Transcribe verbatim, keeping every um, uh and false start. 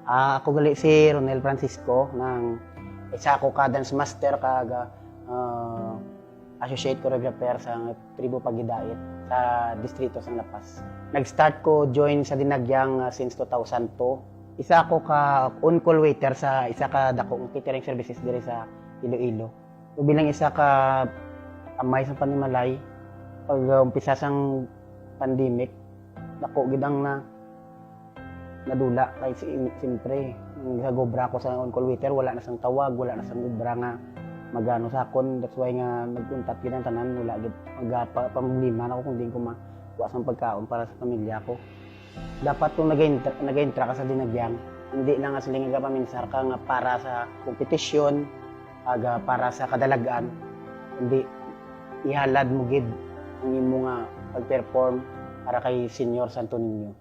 Ah, ako gali si Ronel Francisco, nang isa ako ka dance master kag, ah, associate choreographer sa Tribo Pagidait sa Distrito sang La Paz. Nag-start ko join sa Dinagyang, ah, since two thousand two. Isa ako ka on-call waiter sa isa ka dako nga catering services diri sa Iloilo. So, bilang isa ka amay sa panimalay, pag, ah, umpisa sang pandemic, dako gid ang na, nadula kay si-, siyempre, nagagobra ako sa on-call waiter, wala na sang tawag, wala na sang obra nga magano sa akon. That's why nga nagkuntat gid ang tanan, wala gid magapa-, pamblema na ako kung diin ko makuha sang pagkaon para sa pamilya ko. Dapat kung nag-intra, nag-intra ka sa Dinagyang, hindi lang nga sila nga paminsar ka nga para sa kompetisyon, aga para sa kadalagan, kundi ihalad mo gid ang imo nga pag-perform para kay Señor Santo Niño.